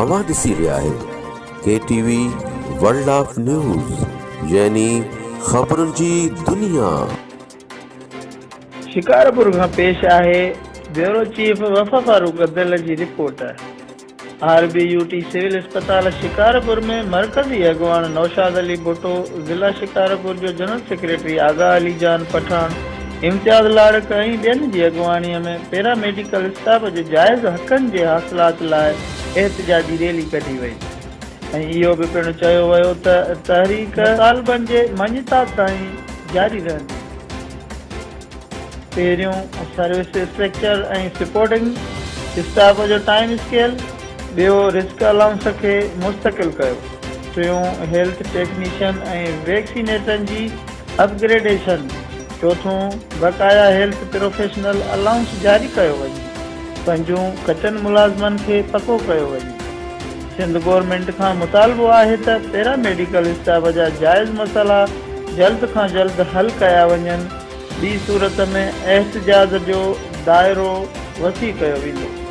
اوهان ڏسي رهيا آهيو K T V world of news يعني خبرن جي دنيا. شڪارپور کان پيش آهي بيورو چيف وفا فاروق ادل جي report. R B U T civil اسپتال شڪارپور ۾ مرڪزي اڳواڻ نوشاد علي ڀٽو، ضلع شڪارپور جو جنرل سيڪريٽري آغا علي جان پٺاڻ، امتياز لاڙڪ ۽ ٻين جي اڳواڻي ۾ پيرا ميڊيڪل اسٽاف جي جائز حقن جي حاصلات لاء احتجاجي ريلي ڪڍي وئي ۽ اهو به پڻ چيو ويو ته تحريڪ مطالبن جي مڃتا تائين جاري رهندي. پهريون سروس اسٽرڪچر ۽ سپورٽنگ اسٽاف جو ٽائيم اسڪيل، ٻيو رسڪ الائونس کي مستقل ڪيو، ٽيون هيلٿ ٽيڪنيشن ۽ ويڪسينيٽرن جي اپ گريڊيشن، چوٿون بقايا هيلٿ پروفيشنل الائونس جاري ڪيو وڃي، پنجون ڪچن ملازمن کي پڪو ڪيو وڃي. سنڌ گورنمينٽ کان مطالبو آهي ته پيرا ميڊيڪل اسٽاف جا جائز مسئلا جلد کان جلد حل ڪيا وڃن. ٻي صورت ۾ احتجاج جو دائرو وسيع ڪيو ويندو.